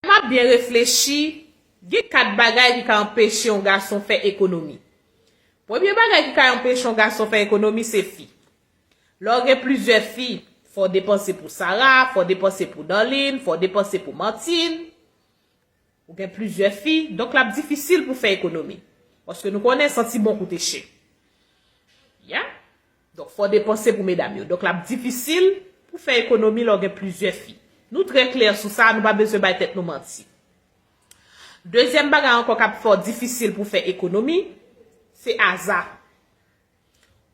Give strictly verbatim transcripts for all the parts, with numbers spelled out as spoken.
M ap byen reflechi, gen kat bagay ki ka anpeche yon gason fè ekonomi. Premye bagay ki ka anpeche yon gason fè ekonomi se fi. Lè w gen plizyè fi, fò w depanse pou Sara, fò w depanse pou Darline, fò w depanse pou Martine. Ou gen plizyè fi, donk l ap difisil pou fè ekonomi. Paske nou konnen santi bon koute chè. Ya. Donk fò w depanse pou medam yo. Donk l ap difisil pou fè ekonomi lè w gen plizyè fi. Nou trè klè sou sa, nou pa bezwen bay tèt nou manti. Dezyèm bagay ankò k ap fè w difisil pou fè ekonomi, se aza.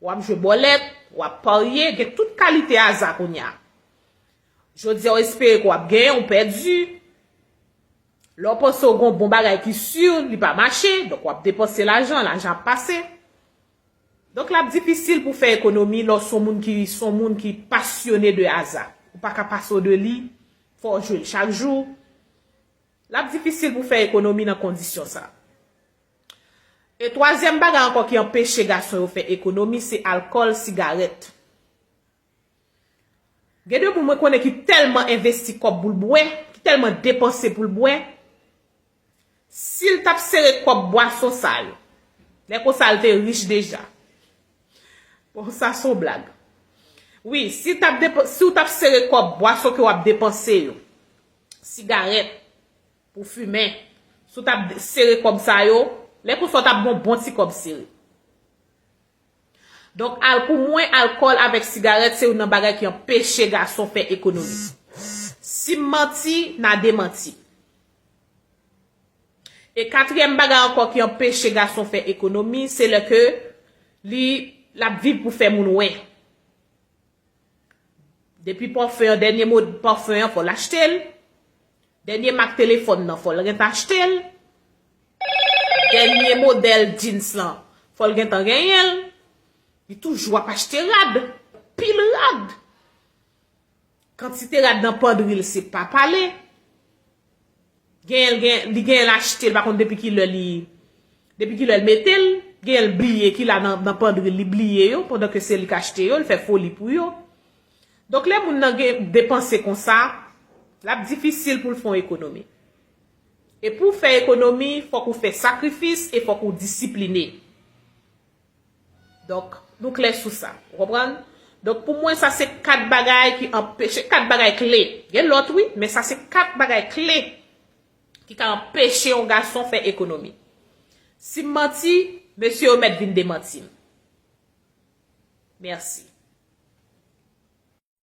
W ap jwe bòlèt, w ap parye, gen tout kalite aza kounye a. Jodi a w espere ke w ap genyen, ou pèdi. Lè w panse w gen yon bon bagay ki si, li pa mache, donk w ap depanse lajan, lajan ap pase. Donk l ap difisil pou fè ekonomi lè w se yon moun ki, se yon moun ki pasyone de aza. Ou pa ka pase w de li, fò w jwe l chak jou. L ap difisil pou fè ekonomi nan kondisyon sa. E twazyèm bagay ankò ki anpeche gason yo fè ekonomi, se alkòl, sigarèt. Gen de moun mwen konnen ki tèlman envesti kòb pou l bwè, ki tèlman depanse pou l bwè, si l t ap sere kòb bwason sa yo, lè konsa l te rich deja. Bon, sa se yon blag. Wi, si l t ap depa-, si w t ap sere kòb bwason ke w ap depanse yo, sigarèt, pou fimen, si w t ap sere kòb sa yo, lè konsa w t ap gen yon bon ti kòb sere. Donk, al, pou mwen, alkòl avèk sigarèt se youn nan bagay ki anpeche gason fè ekonomi. Si m manti, n a demanti. E katriyèm bagay ankò ki anpeche gason fè ekonomi, se lè ke li, l ap viv pou fè moun wè. Depi pafen an, dènye mod pafen an, fò l achte l. Dènye mak telefòn nan, fò l gentan achte l. Dènye modèl jeans lan, fò l gentan genyen l. Li toujou ap achte rad, pil rad. Kantite rad nan pandri l, se pa pale. Genyen l, gen, li genyen l achte l, pa konn depi ki lè li, depi ki lè l mete l, genyen l bliye ki la nan, nan pandri l, li bliye yo, pandan ke se li k achte yo, li fè foli pou yo. Donk, lè moun nan gen depanse konsa, l ap difisil pou l fè yon ekonomi. E pou w fè ekonomi, fòk ou fè sakrifis e fòk ou disipline. Donk, nou klè sou sa. Ou konprann? Donk, pou mwen, sa se kat bagay ki anpeche, kat bagay kle. Gen lòt, wi, men sa se kat bagay kle ki ka anpeche yon gason fè ekonomi. Si m manti, mesye yo mèt vin demanti m. Mèsi.